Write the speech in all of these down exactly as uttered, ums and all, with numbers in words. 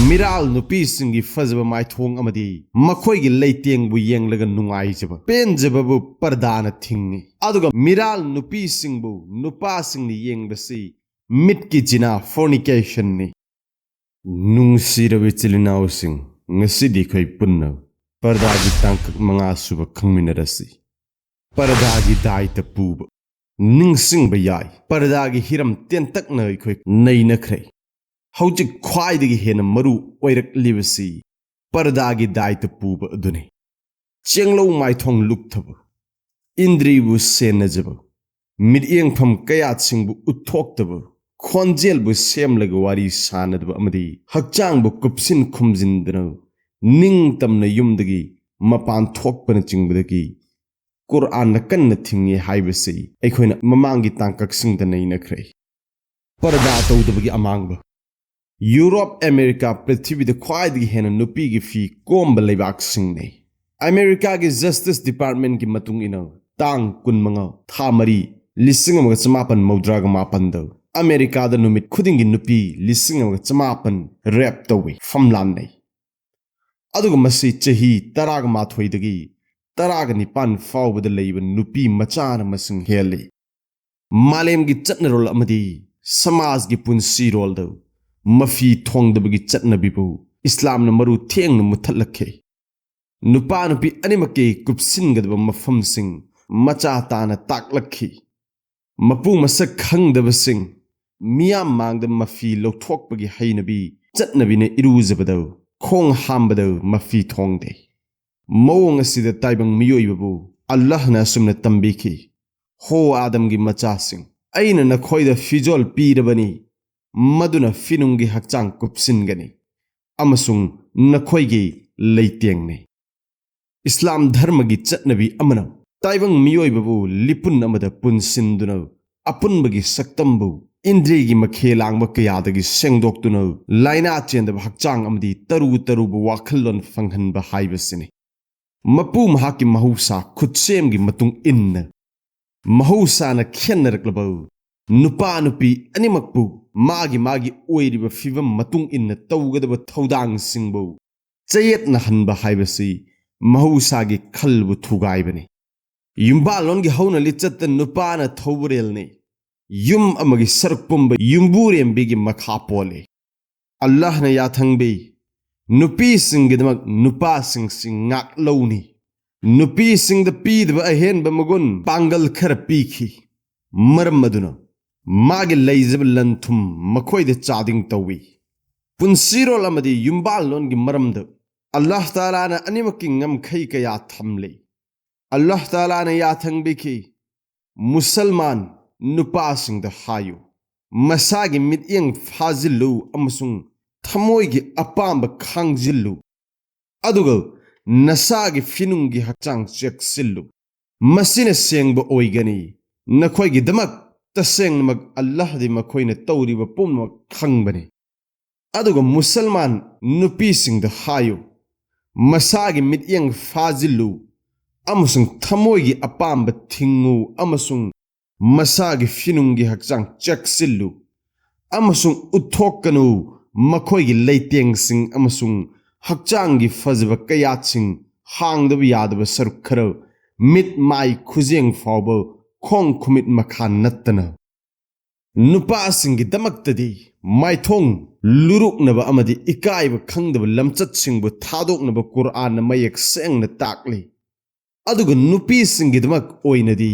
ꯃꯤꯔꯥꯜ ꯅꯨꯄꯤꯁꯤꯡꯒꯤ ꯐꯖꯕ ꯃꯥꯏꯊꯣꯡ ꯑꯃꯗꯤ ꯃꯈꯣꯏꯒꯤ ꯂꯩꯇꯦꯡꯕꯨ ꯌꯦꯡꯂꯒ ꯅꯨꯡꯉꯥꯏꯖꯕ, ꯄꯦꯟꯖꯕꯕꯨ ꯄꯔꯗꯥꯅ ꯊꯤꯡꯏ꯫ ꯑꯗꯨꯒ ꯃꯤꯔꯥꯜ ꯅꯨꯄꯤꯁꯤꯡꯕꯨ ꯅꯨꯄꯥꯁꯤꯡꯅ ꯌꯦꯡꯕꯁꯤ ꯃꯤꯠꯀꯤ ꯖꯤꯅꯥ, ꯐꯣꯔꯅꯤꯀꯦꯁꯟꯅꯤ꯫ ꯅꯨꯡꯁꯤꯔꯕ ꯏꯆꯤꯜ ꯏꯅꯥꯎꯁꯤꯡ, ꯉꯁꯤꯗꯤ ꯑꯩꯈꯣꯏ ꯄꯨꯟꯅ ꯄꯔꯗꯥꯒꯤ ꯇꯥꯡꯀꯛ ꯃꯉꯥ ꯁꯨꯕ ꯈꯪꯃꯤꯟꯅꯔꯁꯤ꯫ ꯄꯔꯗꯥꯒꯤ ꯗꯥꯏꯇ ꯄꯨꯕ꯫ ꯅꯤꯡꯁꯤꯡꯕ ꯌꯥꯏ, ꯄꯔꯗꯥꯒꯤ ꯍꯤꯔꯝ ꯇꯦꯟꯇꯛꯅ ꯑꯩꯈꯣꯏ ꯅꯩꯅꯈ꯭ꯔꯦ꯫ ꯍꯧꯖꯤꯛ ꯈ꯭ꯋꯥꯏꯗꯒꯤ ꯍꯦꯟꯅ ꯃꯔꯨ ꯑꯣꯏꯔꯛꯂꯤꯕꯁꯤ ꯄꯔꯗꯥꯒꯤ ꯗꯥꯏꯇ ꯄꯨꯕ ꯑꯗꯨꯅꯤ꯫ ꯆꯦꯡꯂꯧ ꯃꯥꯏꯊꯣꯡ ꯂꯨꯞꯊꯕ, ꯏꯟꯗ꯭ꯔꯤꯕꯨ ꯁꯦꯟꯅꯖꯕ, ꯃꯤꯠꯌꯦꯡꯐꯝ ꯀꯌꯥꯠꯁꯤꯡꯕꯨ ꯎꯠꯊꯣꯛꯇꯕ, ꯈꯣꯟꯖꯦꯜꯕꯨ ꯁꯦꯝꯂꯒ ꯋꯥꯔꯤ ꯁꯥꯅꯗꯕ ꯑꯃꯗꯤ ꯍꯛꯆꯥꯡꯕꯨ ꯀꯨꯞꯁꯤꯟ ꯈꯨꯝꯖꯤꯟꯗꯅ ꯅꯤꯡꯇꯝꯅ ꯌꯨꯝꯗꯒꯤ ꯃꯄꯥꯟ ꯊꯣꯛꯄꯅꯆꯤꯡꯕꯗꯒꯤ ꯀꯨꯔꯑꯥꯟꯅ ꯀꯟꯅ ꯊꯤꯡꯉꯤ ꯍꯥꯏꯕꯁꯤ ꯑꯩꯈꯣꯏꯅ ꯃꯃꯥꯡꯒꯤ ꯇꯥꯡꯀꯛꯁꯤꯡꯗ ꯅꯩꯅꯈ꯭ꯔꯦ꯫ ꯄꯔꯗꯥ ꯇꯧꯗꯕꯒꯤ ꯑꯃꯥꯡꯕ꯫ ꯌꯨꯔꯣꯞ, ꯑꯃꯦꯔꯤꯀꯥ ꯄ꯭ꯔꯤꯊꯤꯕꯤꯗ ꯈ꯭ꯋꯥꯏꯗꯒꯤ ꯍꯦꯟꯅ ꯅꯨꯄꯤꯒꯤ ꯐꯤ ꯀꯣꯝꯕ ꯂꯩꯕꯥꯛꯁꯤꯡꯅꯤ꯫ ꯑꯃꯦꯔꯤꯀꯥꯒꯤ ꯖꯁꯇꯤꯁ ꯗꯤꯄꯥꯔꯠꯃꯦꯟꯒꯤ ꯃꯇꯨꯡ ꯏꯟꯅ, ꯇꯥꯡ ꯀꯨꯟꯃꯉꯥ, ꯊꯥ ꯃꯔꯤ, ꯂꯤꯁꯤꯡ ꯑꯃꯒ ꯆꯃꯥꯄꯟ ꯃꯧꯗ꯭ꯔꯥꯒ ꯃꯥꯄꯟꯗ ꯑꯃꯦꯔꯤꯀꯥꯗ ꯅꯨꯃꯤꯠ ꯈꯨꯗꯤꯡꯒꯤ ꯅꯨꯄꯤ ꯂꯤꯁꯤꯡ ꯑꯃꯒ ꯆꯃꯥꯄꯟ ꯔꯦꯞ ꯇꯧꯏ, ꯐꯝꯂꯥꯟꯅꯩ꯫ ꯑꯗꯨꯒ ꯃꯁꯤ ꯆꯍꯤ ꯇꯔꯥꯒ ꯃꯥꯊꯣꯏꯗꯒꯤ ꯇꯔꯥꯒ ꯅꯤꯄꯥꯟ ꯐꯥꯎꯕꯗ ꯂꯩꯕ ꯅꯨꯄꯤ ꯃꯆꯥꯅ ꯃꯁꯤꯡ ꯍꯦꯜꯂꯤ꯫ ꯃꯥꯂꯦꯝꯒꯤ ꯆꯠꯅꯔꯣꯜ ꯑꯃꯗꯤ ꯁꯃꯥꯖꯒꯤ ꯄꯨꯟꯁꯤꯔꯣꯜꯗ ꯃꯐꯤ ꯊꯣꯡꯗꯕꯒꯤ ꯆꯠꯅꯕꯤꯕꯨ ꯏꯁꯂꯥꯝꯅ ꯃꯔꯨ ꯊꯦꯡꯅ ꯃꯨꯠꯊꯠꯂꯛꯈꯤ꯫ ꯅꯨꯄꯥ ꯅꯨꯄꯤ ꯑꯅꯤꯃꯛꯀꯤ ꯀꯨꯞꯁꯤꯟꯒꯗꯕ ꯃꯐꯝꯁꯤꯡ ꯃꯆꯥ ꯇꯥꯅ ꯇꯥꯛꯂꯛꯈꯤ꯫ ꯃꯄꯨ ꯃꯁꯛ ꯈꯪꯗꯕꯁꯤꯡ ꯃꯤꯌꯥꯝ ꯃꯥꯡꯗ ꯃꯐꯤ ꯂꯧꯊꯣꯛꯄꯒꯤ ꯍꯩꯅꯕꯤ, ꯆꯠꯅꯕꯤꯅ ꯏꯔꯨꯖꯕꯗ, ꯈꯣꯡ ꯍꯥꯝꯕꯗ ꯃꯐꯤ ꯊꯣꯡꯗꯦ꯫ ꯃꯑꯣꯡ ꯑꯁꯤꯗ ꯇꯥꯏꯕꯪ ꯃꯤꯑꯣꯏꯕꯕꯨ ꯑꯜꯂꯥꯍꯅ ꯑꯁꯨꯝꯅ ꯇꯝꯕꯤꯈꯤ, "ꯍꯣ ꯑꯥꯗꯝꯒꯤ ꯃꯆꯥꯁꯤꯡ, ꯑꯩꯅ ꯅꯈꯣꯏꯗ ꯐꯤꯖꯣꯜ ꯄꯤꯔꯕꯅꯤ, ꯃꯗꯨꯅ ꯐꯤꯅꯨꯡꯒꯤ ꯍꯛꯆꯥꯡ ꯀꯨꯞꯁꯤꯟꯒꯅꯤ ꯑꯃꯁꯨꯡ ꯅꯈꯣꯏꯒꯤ ꯂꯩꯇꯦꯡꯅꯤ"꯫ ꯏꯁꯂꯥꯝ ꯙꯔꯃꯒꯤ ꯆꯠꯅꯕꯤ ꯑꯃꯅ ꯇꯥꯏꯕꯪ ꯃꯤꯑꯣꯏꯕꯕꯨ ꯂꯤꯄꯨꯟ ꯑꯃꯗ ꯄꯨꯟꯁꯤꯟꯗꯨꯅ ꯑꯄꯨꯟꯕꯒꯤ ꯁꯛꯇꯝꯕꯨ ꯏꯟꯗ꯭ꯔꯤꯒꯤ ꯃꯈꯦ ꯂꯥꯡꯕ ꯀꯌꯥꯗꯒꯤ ꯁꯦꯡꯗꯣꯛꯇꯨꯅ ꯂꯥꯏꯅꯥ ꯆꯦꯟꯗꯕ ꯍꯛꯆꯥꯡ ꯑꯃꯗꯤ ꯇꯔꯨ ꯇꯔꯨꯕ ꯋꯥꯈꯜꯂꯣꯟ ꯐꯪꯍꯟꯕ ꯍꯥꯏꯕꯁꯤꯅꯤ꯫ ꯃꯄꯨ ꯃꯍꯥꯛꯀꯤ ꯃꯍꯧꯁꯥ ꯈꯨꯠꯁꯦꯝꯒꯤ ꯃꯇꯨꯡ ꯏꯟꯅ ꯃꯍꯧꯁꯥꯅ ꯈꯦꯠꯅꯔꯛꯂꯕ ꯅꯨꯄꯥ ꯅꯨꯄꯤ ꯑꯅꯤꯃꯛꯄꯨ ꯃꯥꯒꯤ ꯃꯥꯒꯤ ꯑꯣꯏꯔꯤꯕ ꯐꯤꯕꯝ ꯃꯇꯨꯡ ꯏꯟꯅ ꯇꯧꯒꯗꯕ ꯊꯧꯗꯥꯡꯁꯤꯡꯕꯨ ꯆꯌꯦꯠꯅꯍꯟꯕ ꯍꯥꯏꯕꯁꯤ ꯃꯍꯧꯁꯥꯒꯤ ꯈꯜꯕꯨ ꯊꯨꯒꯥꯏꯕꯅꯤ꯫ ꯌꯨꯝꯕꯥꯜꯂꯣꯟꯒꯤ ꯍꯧꯅ ꯂꯤꯆꯠꯇ ꯅꯨꯄꯥꯅ ꯊꯧꯕꯨꯔꯦꯜꯅꯤ꯫ ꯌꯨꯝ ꯑꯃꯒꯤ ꯁꯔꯨꯛ ꯄꯨꯝꯕ ꯌꯨꯝꯕꯨꯔꯦꯝꯕꯤꯒꯤ ꯃꯈꯥ ꯄꯣꯜꯂꯤ꯫ ꯑꯜꯂꯥꯍꯅ ꯌꯥꯊꯪꯕꯤ, ꯅꯨꯄꯤꯁꯤꯡꯒꯤꯗꯃꯛ ꯅꯨꯄꯥꯁꯤꯡꯁꯤ ꯉꯥꯛꯂꯧꯅꯤ꯫ ꯅꯨꯄꯤꯁꯤꯡꯗ ꯄꯤꯗꯕ ꯑꯍꯦꯟꯕ ꯃꯒꯨꯟ ꯄꯥꯡꯒꯜ ꯈꯔ ꯄꯤꯈꯤ꯫ ꯃꯔꯝ ꯑꯗꯨꯅ ꯃꯥꯒꯤ ꯂꯩꯖꯕ ꯂꯟ ꯊꯨꯝ ꯃꯈꯣꯏꯗ ꯆꯥꯗꯤꯡ ꯇꯧꯏ꯫ ꯄꯨꯟꯁꯤꯔꯣꯜ ꯑꯃꯗꯤ ꯌꯨꯝꯕꯥꯜꯂꯣꯟꯒꯤ ꯃꯔꯝꯗ ꯑꯜꯂꯥꯍ ꯇꯥꯂꯥꯅ ꯑꯅꯤꯃꯛꯀꯤ ꯉꯝꯈꯩ ꯀꯌꯥ ꯊꯝꯂꯤ꯫ ꯑꯜꯂꯥꯍ ꯇꯥꯂꯥꯅ ꯌꯥꯊꯪꯕꯤꯈꯤ, ꯃꯨꯁꯜꯃꯥꯟ ꯅꯨꯄꯥꯁꯤꯡꯗ ꯍꯥꯏꯌꯨ, ꯃꯁꯥꯒꯤ ꯃꯤꯠꯌꯦꯡ ꯐꯥꯖꯤꯜꯂꯨ ꯑꯃꯁꯨꯡ ꯊꯃꯣꯏꯒꯤ ꯑꯄꯥꯝꯕ ꯈꯥꯡꯖꯤꯜꯂꯨ, ꯑꯗꯨꯒ ꯅꯁꯥꯒꯤ ꯐꯤꯅꯨꯡꯒꯤ ꯍꯛꯆꯥꯡ ꯆꯦꯛꯁꯤꯜꯂꯨ꯫ ꯃꯁꯤꯅ ꯁꯦꯡꯕ ꯑꯣꯏꯒꯅꯤ꯫ ꯅꯈꯣꯏꯒꯤꯗꯃꯛ ꯇꯁꯦꯡꯅꯃꯛ ꯑꯜꯂꯥꯍꯗꯤ ꯃꯈꯣꯏꯅ ꯇꯧꯔꯤꯕ ꯄꯨꯝꯅꯃꯛ ꯈꯪꯕꯅꯤ꯫ ꯑꯗꯨꯒ ꯃꯨꯁꯜꯃꯥꯟ ꯅꯨꯄꯤꯁꯤꯡꯗ ꯍꯥꯏꯌꯨ, ꯃꯁꯥꯒꯤ ꯃꯤꯠꯌꯦꯡ ꯐꯥꯖꯤꯜꯂꯨ ꯑꯃꯁꯨꯡ ꯊꯃꯣꯏꯒꯤ ꯑꯄꯥꯝꯕ ꯊꯤꯡꯉꯨ ꯑꯃꯁꯨꯡ ꯃꯁꯥꯒꯤ ꯐꯤꯅꯨꯡꯒꯤ ꯍꯛꯆꯥꯡ ꯆꯦꯛꯁꯤꯜꯂꯨ ꯑꯃꯁꯨꯡ ꯎꯠꯊꯣꯛꯀꯅꯨ ꯃꯈꯣꯏꯒꯤ ꯂꯩꯇꯦꯡꯁꯤꯡ ꯑꯃꯁꯨꯡ ꯍꯛꯆꯥꯡꯒꯤ ꯐꯖꯕ ꯀꯌꯥꯠꯁꯤꯡ, ꯍꯥꯡꯗꯕ ꯌꯥꯗꯕ ꯁꯔꯨꯛ ꯈꯔ, ꯃꯤꯠ ꯃꯥꯏ ꯈꯨꯖꯦꯡ ꯐꯥꯎꯕ, ꯈꯣꯡ ꯈꯨꯃꯤꯠ ꯃꯈꯥ ꯅꯠꯇꯅ꯫ ꯅꯨꯄꯥꯁꯤꯡꯒꯤꯗꯃꯛꯇꯗꯤ ꯃꯥꯏꯊꯣꯡ ꯂꯨꯔꯨꯛꯅꯕ ꯑꯃꯗꯤ ꯏꯀꯥꯏꯕ ꯈꯪꯗꯕ ꯂꯝꯆꯠꯁꯤꯡꯕꯨ ꯊꯥꯗꯣꯛꯅꯕ ꯀꯨꯔꯑꯥꯟꯅ ꯃꯌꯦꯛ ꯁꯦꯡꯅ ꯇꯥꯛꯂꯤ꯫ ꯑꯗꯨꯒ ꯅꯨꯄꯤꯁꯤꯡꯒꯤꯗꯃꯛ ꯑꯣꯏꯅꯗꯤ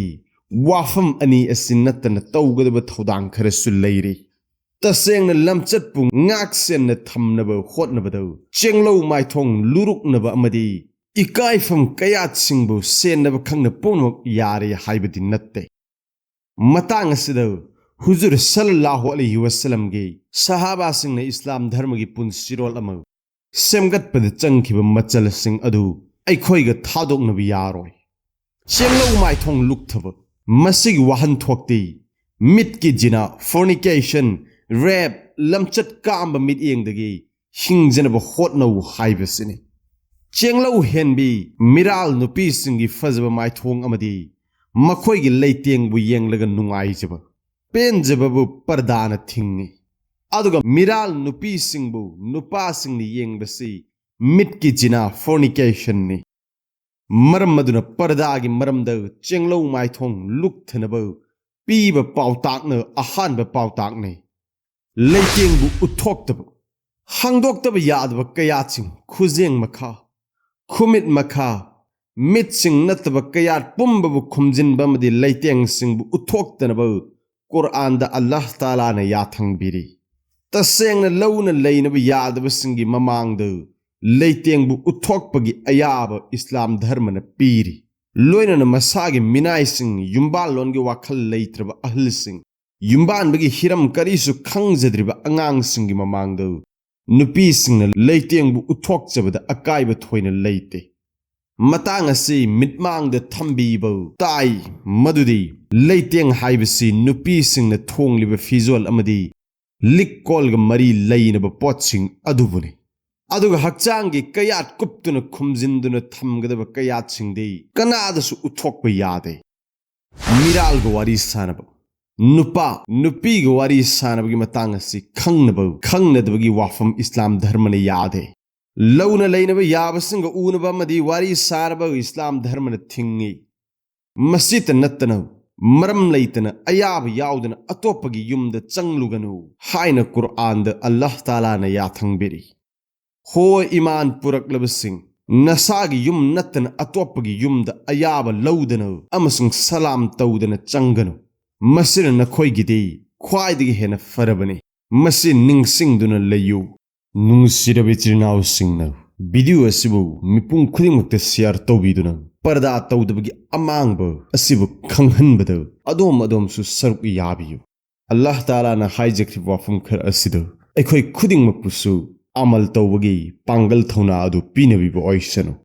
ꯋꯥꯐꯝ ꯑꯅꯤ ꯑꯁꯤ ꯅꯠꯇꯅ ꯇꯧꯒꯗꯕ ꯊꯧꯗꯥꯡ ꯈꯔꯁꯨ ꯂꯩꯔꯤ꯫ ꯇꯁꯦꯡꯅ ꯂꯝꯆꯠꯄꯨ ꯉꯥꯛ ꯁꯦꯟꯅ ꯊꯝꯅꯕ ꯍꯣꯠꯅꯕꯗ ꯆꯦꯡꯂꯧ ꯃꯥꯏꯊꯣꯡ ꯂꯨꯔꯨꯛꯅꯕ ꯑꯃꯗꯤ ꯏꯀꯥꯏꯐꯝ ꯀꯌꯥꯠꯁꯤꯡꯕꯨ ꯁꯦꯟꯅꯕ ꯈꯪꯅ ꯄꯨꯝꯅꯃꯛ ꯌꯥꯔꯦ ꯍꯥꯏꯕꯗꯤ ꯅꯠꯇꯦ꯫ ꯃꯇꯥꯡ ꯑꯁꯤꯗ ꯍꯨꯖꯨꯔ ꯁꯜꯂꯜꯂꯥꯍꯨ ꯑꯂꯩꯍꯤ ꯋꯁꯜꯂꯝꯒꯤ ꯁꯍꯥꯕꯥꯁꯤꯡꯅ ꯏꯁꯂꯥꯝ ꯙꯔꯃꯒꯤ ꯄꯨꯟꯁꯤꯔꯣꯜ ꯑꯃ ꯁꯦꯝꯒꯠꯄꯗ ꯆꯪꯈꯤꯕ ꯃꯆꯜꯁꯤꯡ ꯑꯗꯨ ꯑꯩꯈꯣꯏꯒ ꯊꯥꯗꯣꯛꯅꯕ ꯌꯥꯔꯣꯏ꯫ ꯆꯦꯡꯂꯧ ꯃꯥꯏꯊꯣꯡ ꯂꯨꯛꯊꯕ꯫ ꯃꯁꯤꯒꯤ ꯋꯥꯍꯟꯊꯣꯛꯇꯤ ꯃꯤꯠꯀꯤ ꯖꯤꯅꯥ, fornication, rape, ꯂꯝꯆꯠ ꯀꯥꯝꯕ ꯃꯤꯠꯌꯦꯡꯗꯒꯤ ꯍꯤꯡꯖꯅꯕ ꯍꯣꯠꯅꯧ ꯍꯥꯏꯕꯁꯤꯅꯤ꯫ ꯆꯦꯡꯂꯧ ꯍꯦꯟꯕꯤ, ꯃꯤꯔꯥꯜ ꯅꯨꯄꯤꯁꯤꯡꯒꯤ ꯐꯖꯕ ꯃꯥꯏꯊꯣꯡ ꯑꯃꯗꯤ ꯃꯈꯣꯏꯒꯤ ꯂꯩꯇꯦꯡꯕꯨ ꯌꯦꯡꯂꯒ ꯅꯨꯡꯉꯥꯏꯖꯕ꯫ ꯄꯦꯟꯖꯕꯕꯨ ꯄꯔꯗꯥꯅ ꯊꯤꯡꯏ꯫ ꯑꯗꯨꯒ ꯃꯤꯔꯥꯜ ꯅꯨꯄꯤꯁꯤꯡꯕꯨ ꯅꯨꯄꯥꯁꯤꯡꯅ ꯌꯦꯡꯕꯁꯤ ꯃꯤꯠꯀꯤ ꯖꯤꯅꯥ, fornication-ꯅꯤ꯫ ꯃꯔꯝ ꯑꯗꯨꯅ ꯄꯔꯗꯥꯒꯤ ꯃꯔꯝꯗ ꯆꯦꯡꯂꯧ ꯃꯥꯏꯊꯣꯡ ꯂꯨꯛꯊꯅꯕ ꯄꯤꯕ ꯄꯥꯎꯇꯥꯛꯅ ꯑꯍꯥꯟꯕ ꯄꯥꯎꯇꯥꯛꯅꯤ꯫ ꯂꯩꯇꯦꯡꯕꯨ ꯎꯠꯊꯣꯛꯇꯕ, ꯍꯥꯡꯗꯣꯛꯇꯕ ꯌꯥꯗꯕ ꯀꯌꯥꯠꯁꯤꯡ, ꯈꯨꯖꯦꯡ ꯃꯈꯥ, ꯈꯨꯃꯤꯠ ꯃꯈꯥ, ꯃꯤꯠꯁꯤꯡ ꯅꯠꯇꯕ ꯀꯌꯥꯠ ꯄꯨꯝꯕꯕꯨ ꯈꯨꯝꯖꯤꯟꯕ ꯑꯃꯗꯤ ꯂꯩꯇꯦꯡꯁꯤꯡꯕꯨ ꯎꯠꯊꯣꯛꯇꯅꯕ ꯀꯨꯔꯑꯥꯟꯗ ꯑꯜꯂꯥꯍ ꯇꯥꯂꯥꯅ ꯌꯥꯊꯪ ꯄꯤꯔꯤ꯫ ꯇꯁꯦꯡꯅ ꯂꯧꯅ ꯂꯩꯅꯕ ꯌꯥꯗꯕꯁꯤꯡꯒꯤ ꯃꯃꯥꯡꯗ ꯂꯩꯇꯦꯡꯕꯨ ꯎꯠꯊꯣꯛꯄꯒꯤ ꯑꯌꯥꯕ ꯏꯁꯂꯥꯝ ꯙꯔꯃꯅ ꯄꯤꯔꯤ꯫ ꯂꯣꯏꯅꯅ ꯃꯁꯥꯒꯤ ꯃꯤꯅꯥꯏꯁꯤꯡ, ꯌꯨꯝꯕꯥꯜꯂꯣꯟꯒꯤ ꯋꯥꯈꯜ ꯂꯩꯇ꯭ꯔꯕ ꯑꯍꯜꯁꯤꯡ, ꯌꯨꯝꯕꯥꯟꯕꯒꯤ ꯍꯤꯔꯝ ꯀꯔꯤꯁꯨ ꯈꯪꯖꯗ꯭ꯔꯤꯕ ꯑꯉꯥꯡꯁꯤꯡꯒꯤ ꯃꯃꯥꯡꯗ ꯅꯨꯄꯤꯁꯤꯡꯅ ꯂꯩꯇꯦꯡꯕꯨ ꯎꯠꯊꯣꯛꯆꯕꯗ ꯑꯀꯥꯏꯕ ꯊꯣꯏꯅ ꯂꯩꯇꯦ꯫ ꯃꯇꯥꯡ ꯑꯁꯤ ꯃꯤꯠꯃꯥꯡꯗ ꯊꯝꯕꯤꯕ ꯇꯥꯏ, ꯃꯗꯨꯗꯤ ꯂꯩꯇꯦꯡ ꯍꯥꯏꯕꯁꯤ ꯅꯨꯄꯤꯁꯤꯡꯅ ꯊꯣꯡꯂꯤꯕ ꯐꯤꯖꯣꯜ ꯑꯃꯗꯤ ꯂꯤꯛꯀꯣꯜꯒ ꯃꯔꯤ ꯂꯩꯅꯕ ꯄꯣꯠꯁꯤꯡ ꯑꯗꯨꯕꯨꯅꯤ꯫ ꯑꯗꯨꯒ ꯍꯛꯆꯥꯡꯒꯤ ꯀꯌꯥꯠ ꯀꯨꯞꯇꯨꯅ ꯈꯨꯝꯖꯤꯟꯗꯨꯅ ꯊꯝꯒꯗꯕ ꯀꯌꯥꯠꯁꯤꯡꯗꯤ ꯀꯅꯥꯗꯁꯨ ꯎꯠꯊꯣꯛꯄ ꯌꯥꯗꯦ꯫ ꯃꯤꯔꯥꯜꯒ ꯋꯥꯔꯤ ꯁꯥꯅꯕ, ꯅꯨꯄꯥ ꯅꯨꯄꯤꯒ ꯋꯥꯔꯤ ꯁꯥꯅꯕꯒꯤ ꯃꯇꯥꯡ ꯑꯁꯤ ꯈꯪꯅꯕ ꯈꯪꯅꯗꯕꯒꯤ ꯋꯥꯐꯝ ꯏꯁꯂꯥꯝ ꯙꯔꯃꯅ ꯌꯥꯗꯦ꯫ ꯂꯧꯅ ꯂꯩꯅꯕ ꯌꯥꯕꯁꯤꯡꯒ ꯎꯅꯕ ꯑꯃꯗꯤ ꯋꯥꯔꯤ ꯁꯥꯅꯕ ꯏꯁꯂꯥꯝ ꯙꯔꯃꯅ ꯊꯤꯡꯏ꯫ ꯃꯁꯤꯇ ꯅꯠꯇꯅ ꯃꯔꯝ ꯂꯩꯇꯅ ꯑꯌꯥꯕ ꯌꯥꯎꯗꯅ ꯑꯇꯣꯞꯄꯒꯤ ꯌꯨꯝꯗ ꯆꯪꯂꯨꯒꯅꯨ ꯍꯥꯏꯅ ꯀꯨꯔꯑꯥꯟꯗ ꯑꯜꯂꯥꯍ ꯇꯥꯂꯥꯅ ꯌꯥꯊꯪ ꯄꯤꯔꯤ꯫ ꯍꯣꯏ, ꯏꯃꯥꯟ ꯄꯨꯔꯛꯂꯕꯁꯤꯡ, ꯅꯁꯥꯒꯤ ꯌꯨꯝ ꯅꯠꯇꯅ ꯑꯇꯣꯞꯄꯒꯤ ꯌꯨꯝꯗ ꯑꯌꯥꯕ ꯂꯧꯗꯅ ꯑꯃꯁꯨꯡ ꯁꯂꯥꯝ ꯇꯧꯗꯅ ꯆꯪꯒꯅꯨ꯫ ꯃꯁꯤꯅ ꯅꯈꯣꯏꯒꯤꯗꯤ ꯈ꯭ꯋꯥꯏꯗꯒꯤ ꯍꯦꯟꯅ ꯐꯔꯕꯅꯤ꯫ ꯃꯁꯤ ꯅꯤꯡꯁꯤꯡꯗꯨꯅ ꯂꯩꯌꯨ꯫ ꯅꯨꯡꯁꯤꯔꯕ ꯏꯆꯤꯜ ꯏꯅꯥꯎꯁꯤꯡꯅ video ꯑꯁꯤꯕꯨ ꯃꯤꯄꯨꯝ ꯈꯨꯗꯤꯡꯃꯛꯇ share ꯇꯧꯕꯤꯗꯨꯅ ꯄꯔꯗꯥ ꯇꯧꯗꯕꯒꯤ ꯑꯃꯥꯡꯕ ꯑꯁꯤꯕꯨ ꯈꯪꯍꯟꯕꯗ ꯑꯗꯣꯝ ꯑꯗꯣꯝꯁꯨ ꯁꯔꯨꯛ ꯌꯥꯕꯤꯌꯨ꯫ ꯑꯜꯂꯥꯍ ꯇꯥꯂꯥꯅ ꯍꯥꯏꯖꯈ꯭ꯔꯤꯕ ꯋꯥꯐꯝ ꯈꯔ ꯑꯁꯤꯗ ꯑꯩꯈꯣꯏ ꯈꯨꯗꯤꯡꯃꯛꯄꯨꯁꯨ ꯑꯃꯜ ꯇꯧꯕꯒꯤ ꯄꯥꯡꯒꯜ ꯊꯧꯅꯥ ꯑꯗꯨ ꯄꯤꯅꯕꯤꯕ ꯑꯣꯏꯁꯅꯨ꯫